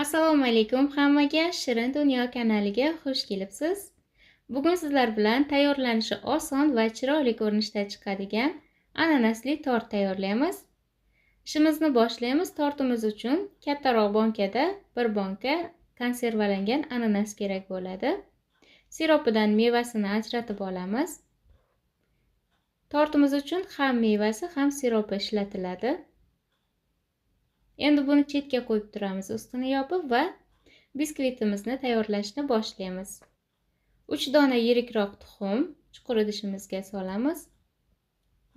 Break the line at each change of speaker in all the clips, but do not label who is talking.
Assalomu alaykum hammaga, Shirin Dunyo kanaliga xush kelibsiz. Bugun sizlar bilan tayyorlanishi oson va chiroyli ko'rinishda chiqadigan ananasli tort tayyorlaymiz. Ishimizni boshlaymiz. Tortimiz uchun kattaroq bonkada bir bonka konservalangan ananas kerak bo'ladi. Siropidan mevasini ajratib olamiz. Tortimiz uchun ham mevasi, ham siropi ishlatiladi. Endi buni chetga qo'yib turamiz, ustini yopib va biskvitimizni tayyorlashni boshlaymiz. 3 dona yirikroq tuxum chuqur idishimizga solamiz.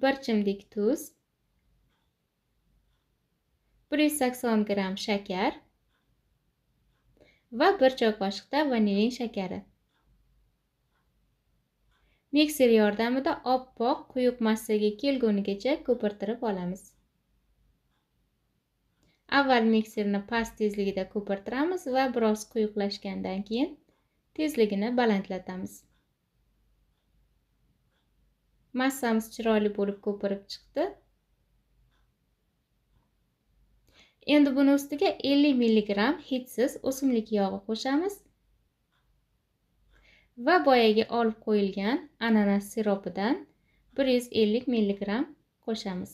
1 chimdik tuz, 180 gramm shakar va 1 choy qoshiqda vanilin shakari. Mikser yordamida oppoq quyuq massaga kelgunigacha ko'pirtirib olamiz. Avval mikserni past tezligida ko'pirtiramiz va biroz quyuqlashgandan keyin tezligini balandlatamiz. Massamiz chiroyli bo'lib ko'pirib chiqdi. Endi buni ustiga 50 mg hidsiz o'simlik yog'i qo'shamiz va boyagi olib qo'yilgan ananas siropidan 150 mg qo'shamiz.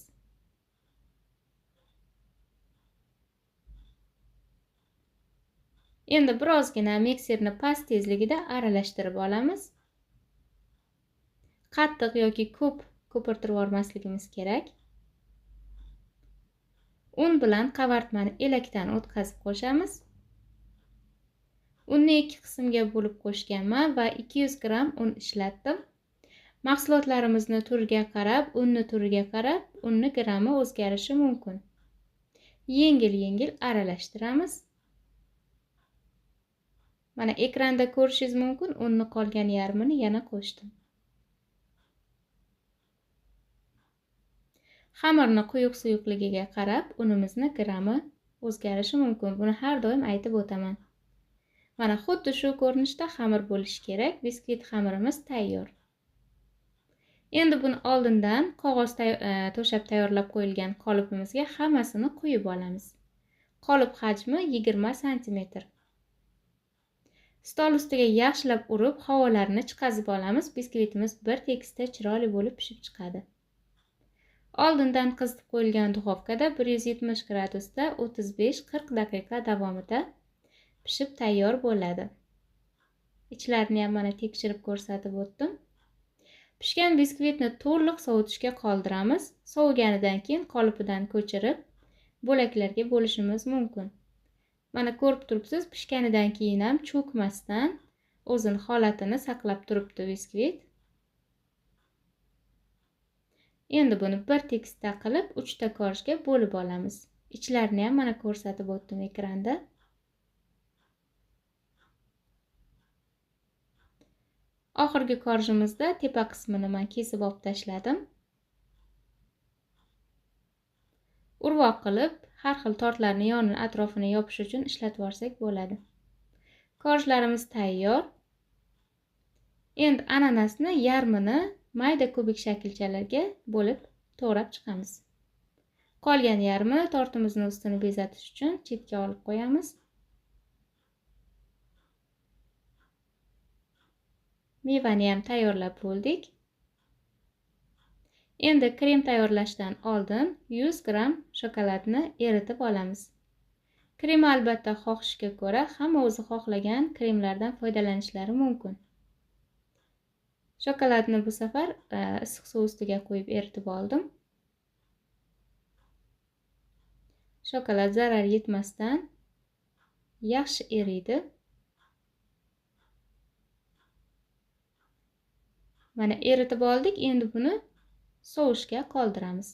Endi birozgina mikserni past tezligida aralashtirib olamiz. Qattiq yoki ko'p ko'pirtirib yubormasligimiz kerak. Un bilan qavartmani elakdan o'tkazib qo'shamiz. Unni 2 qismga bo'lib qo'shganman va 200 gramm un ishlatdim. Mahsulotlarimizni turiga qarab, unni turiga qarab, unni grammi o'zgarishi mumkin. Yengil-yengil aralashtiramiz. Mana ekranda ko'rishingiz mumkin, unni qolgan yarmini yana qo'shdim. Xamirni quyuq suyuqligiga qarab unimizni grammi o'zgarishi mumkin. Buni har doim aytib o'taman. Mana xuddi shu ko'rinishda xamir bo'lishi kerak. Biskvit xamirimiz tayyor. Endi buni oldindan qog'oz to'shab tayyorlab qo'yilgan qolipimizga hammasini quyib olamiz. Qolip hajmi 20 santimetr. Stol ustiga yaxshilab urib, havolarni chiqazib olamiz. Biskvitimiz bir tekisda chiroyli bo'lib pishib chiqadi. Oldindan qizitib qo'yilgan duxovkada 170 gradusda 35-40 daqiqa davomida pishib tayyor bo'ladi. Ichlarini ham mana tekshirib ko'rsatib o'tdim. Pishgan biskvitni to'liq sovutishga qoldiramiz. Soviganidan keyin qolipidan ko'chirib bo'laklarga bo'lishimiz mumkin. Mana ko'rib turibsiz, pishganidan keyin ham cho'kmasdan o'zini holatini saqlab turibdi biskvit. Endi buni bir tekisda qilib 3 ta korjga bo'lib olamiz. Ichlarini ham mana ko'rsatib o'tdim ekranda. Oxirgi korjimizda tepa qismini men kesib olib tashladim. Urvoq qilib har xil tortlarni yonini atrofini yopish uchun ishlatib olsak bo'ladi. Korjlarimiz tayyor. Endi ananasni yarmini mayda kubik shaklchalarga bo'lib to'g'rab chiqamiz. Qolgan yarmini tortimizni ustini bezatish uchun chetga olib qo'yamiz. Mevani ham tayyorlab bo'ldik. Endi krem tayyorlashdan oldin 100 gramm shokoladni eritib olamiz. Krem albatta xohishga ko'ra hamma o'zi xohlagan kremlardan foydalanishlari mumkin. Shokoladni bu safar issiq suv ustiga qo'yib eritib oldim. Shokolad zarar yetmasdan yaxshi eriydi. Mana eritib oldik. Endi buni sovishga qoldiramiz.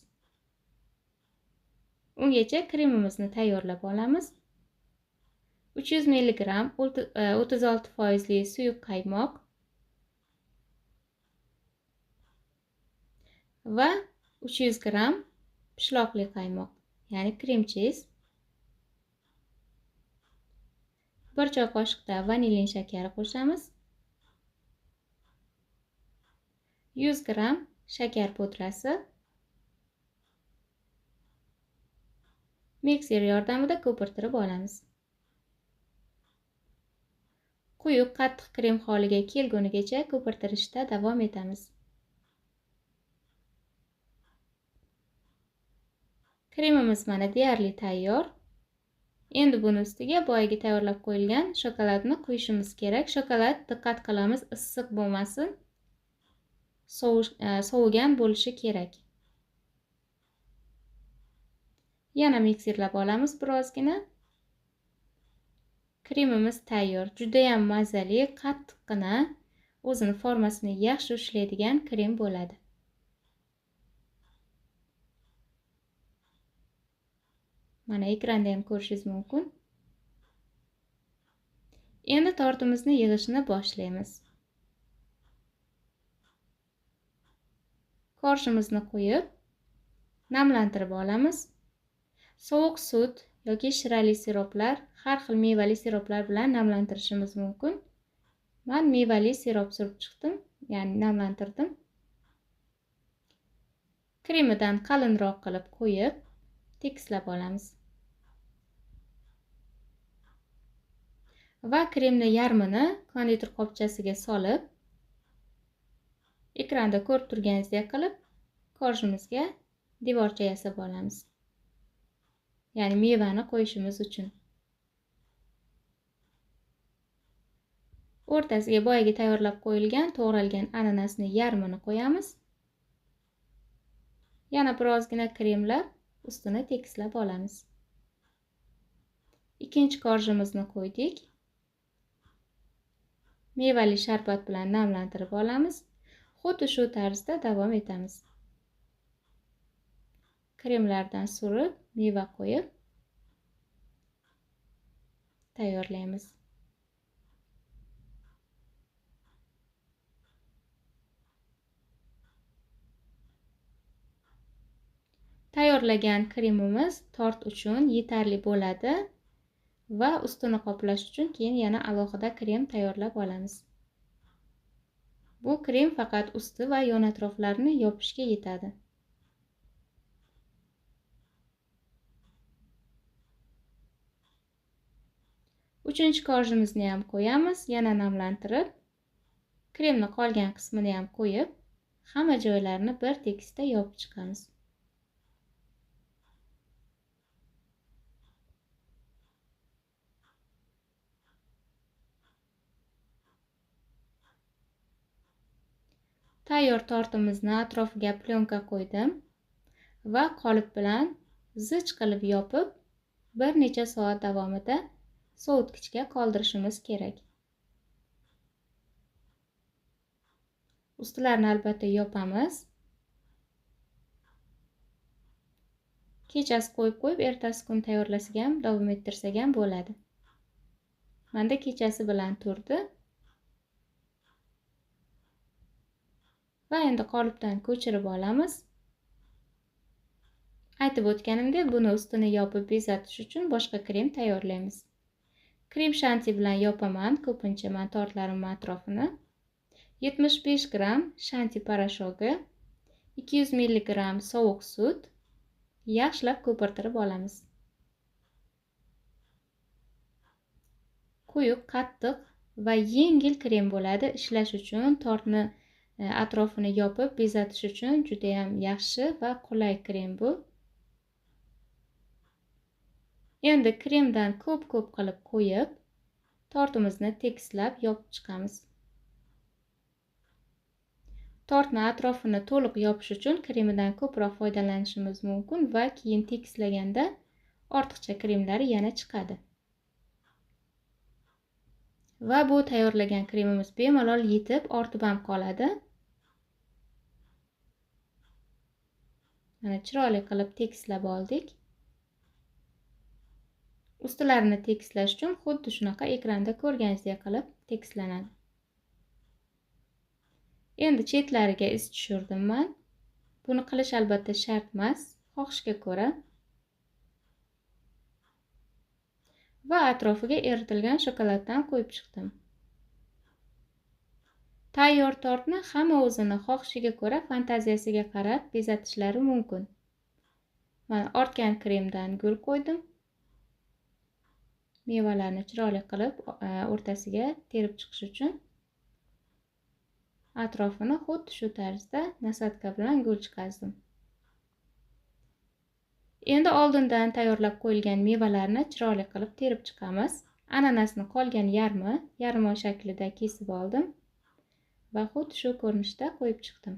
Ungacha kremimizni tayyorlab olamiz. 300 mg 36% suyuq qaymoq va 300 gramm pishloqli qaymoq, ya'ni krem cheese, 1 choy qoshiqda vanilin shakari qo'shamiz. 100 gramm shakar pudrasi. Mikser yordamida ko'pirtirib olamiz. Quyuq qattiq krem holiga kelgunigacha ko'pirtirishda davom etamiz. Kremimiz mana deyarli tayyor. Endi buni ustiga boyagi tayyorlab qo'yilgan shokoladni quyishimiz kerak. Shokolad, diqqat qilamiz, issiq bo'lmasin. Sovigan bo'lishi kerak. Yana mikserlab olamiz birozgina. Kremimiz tayyor. Juda ham mazali, qattiqqina, o'zini formasini yaxshi ushlaydigan krem bo'ladi. Mana ekranda ham ko'rishingiz mumkin. Endi tortimizni yig'ishni boshlaymiz. Korshimizni qo'yib, namlantirib olamiz. Sovuq sut yoki shirali siroplar, har xil mevali siroplar bilan namlantirishimiz mumkin. Men mevali sirop surib chiqdim, ya'ni namlantirdim. Kremidan qalinroq qilib qo'yib, tekislab olamiz. Va kremni yarmini konditer qopchasiga solib, ekranda ko'rib turganingizdek qilib, korjimizga devorcha yasab olamiz. Ya'ni mevani qo'yishimiz uchun. O'rtasiga boyagi tayyorlab qo'yilgan, to'g'ralgan ananasni yarmini qo'yamiz. Yana birozgina kremlab ustini tekislab olamiz. Ikkinchi korjimizni qo'ydik. Mevali sharbat bilan namlantirib olamiz. Xuddi shu tarzda davom etamiz. Kremlardan surib, meva qo'yib tayyorlaymiz. Tayyorlagan kremimiz tort uchun yetarli bo'ladi va ustini qoplash uchun keyin yana alohida krem tayyorlab olamiz. Bu krem faqat usti va yon atroflarini yopishga yetadi. Uchinchi korjimizni ham qo'yamiz, yana namlantirib, kremni qolgan qismini ham qo'yib, hamma joylarini bir tekisda yopib chiqamiz. Tayyor tortimizni atrofiga plyonka qo'ydim va qolip bilan zich qilib yopib, bir necha soat davomida sovutgichga qoldirishimiz kerak. Ustilarini albatta yopamiz. Kechasi qo'yib qo'yib, ertasi kun tayyorlasak ham, davom ettirsak ham bo'ladi. Menda kechasi bilan turdi. Va endi qolipdan ko'chirib olamiz. Aytib o'tganimdek, buni ustini yopib bezatish uchun boshqa krem tayyorlaymiz. Krem shanti bilan yopaman ko'pincha men tortlarimning atrofini. 75 gramm shanti poroshogi, 200 mg sovuq sut yaxshilab ko'pirtirib olamiz. Quyuq, qattiq va yengil krem bo'ladi. Ishlash uchun tortni atrofini yopib bezatish uchun juda ham yaxshi va qulay krem bu. Endi kremdan ko'p-ko'p qilib qo'yib, tortimizni tekislab yopib chiqamiz. Tortni atrofini to'liq yopish uchun kremidan ko'proq foydalanishimiz mumkin va keyin tekislaganda ortiqcha kremlari yana chiqadi. Va bu tayyorlagan kremimiz bemalol yetib ortib ham qoladi. Mana chiroyli qilib tekislab oldik. Ustilarini tekislash uchun xuddi shunaqa ekranda ko'rganingizdek qilib tekislanadi. Endi chetlariga iz tushirdim men. Buni qilish albatta shart emas, xohishga ko'ra. Va atrofiga eritilgan shokoladdan qo'yib chiqdim. Tayyor tortni hamma o'zini xohishiga ko'ra, fantaziyasiga qarab bezatishlari mumkin. Mana ortgan kremdan gul qo'ydim. Mevalarni chiroyli qilib o'rtasiga terib chiqish uchun atrofini xuddi shu tarzda nasadka bilan gul chiqazdim. Endi oldindan tayyorlab qo'yilgan mevalarni chiroyli qilib terib chiqamiz. Ananasni qolgan yarmi yarim oy shaklida kesib oldim va xuddi shu ko'rinishda qo'yib chiqdim.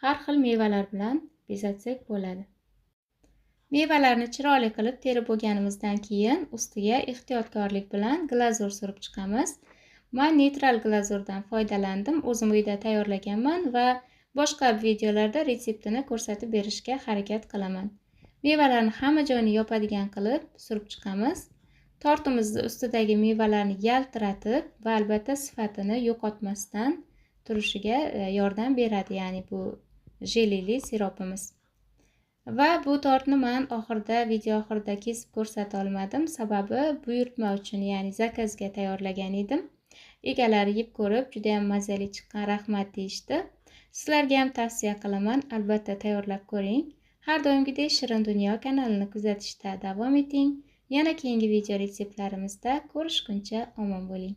Har xil mevalar bilan bezatsak bo'ladi. Mevalarni chiroyli qilib terib bo'lganimizdan keyin ustiga ehtiyotkorlik bilan glazur surib chiqamiz. Men neytral glazurdan foydalandim, o'zim uyda tayyorlaganman va boshqa videolarda retseptini ko'rsatib berishga harakat qilaman. Mevalarni hamma joyini yopadigan qilib surib chiqamiz. Tortimizni ustidagi mevalarni yaltiratib va albatta sifatini yo'qotmasdan turishiga yordam beradi, ya'ni bu jelili siropimiz. Va bu tortni men oxirida, video oxirida kesib ko'rsata olmadim, sababi buyurtma uchun, ya'ni zakazga tayyorlagan edim. Egalari yeb ko'rib, juda ham mazali chiqqan, rahmat deyishdi. Sizlarga ham tavsiya qilaman, albatta tayyorlab ko'ring. Har doimgidek Shirin Dunyo kanalini kuzatishda davom eting. Yana keyingi video retseptlarimizda ko'rishguncha omon bo'ling.